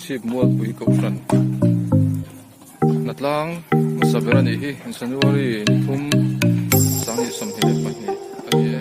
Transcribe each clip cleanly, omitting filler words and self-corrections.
Chhip Mualpui Kohhran hnatlang hmasa ber a nih hi January ni thum 2022 a ni e.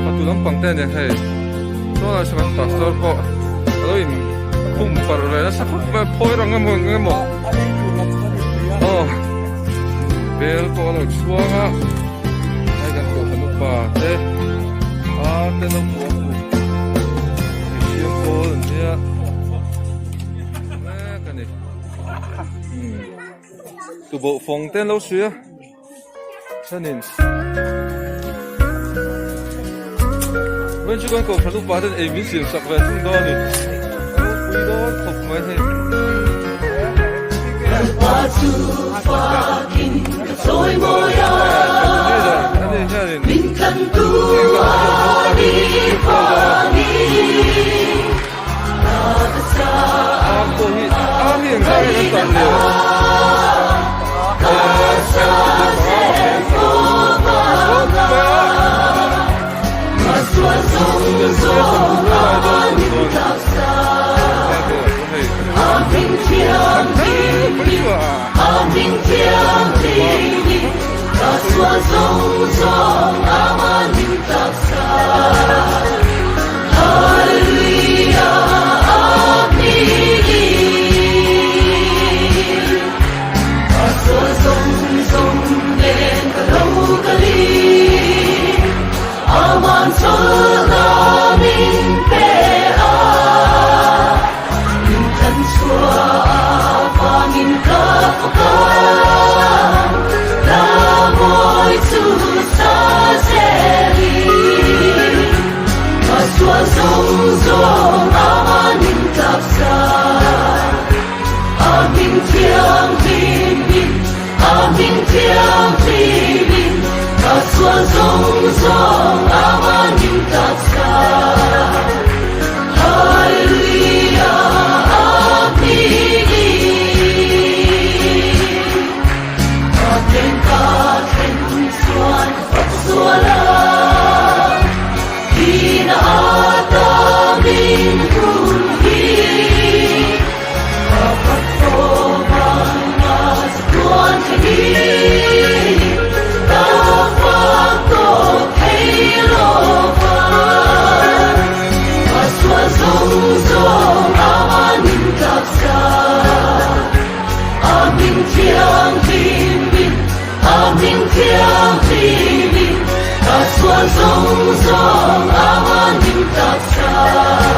Fatu lampang te ania hei chuan ah sawn pastor pawh alo in khum parh ve nasa khawp mai a phawi rang emaw eng emaw aw bel pawh alo chhuang a hei kan kohhran upa te a te lo hmu a hmu mihring pawl an nia mek a ni tuboh fawng te an lo suih a chuanin vawiin chu kan kohhran upa ten ei min siam sak ve thung dawn a ni a ropui dawn khawp mai hei. Ani hianin Am pawh hi am hi engzah nge kan tan le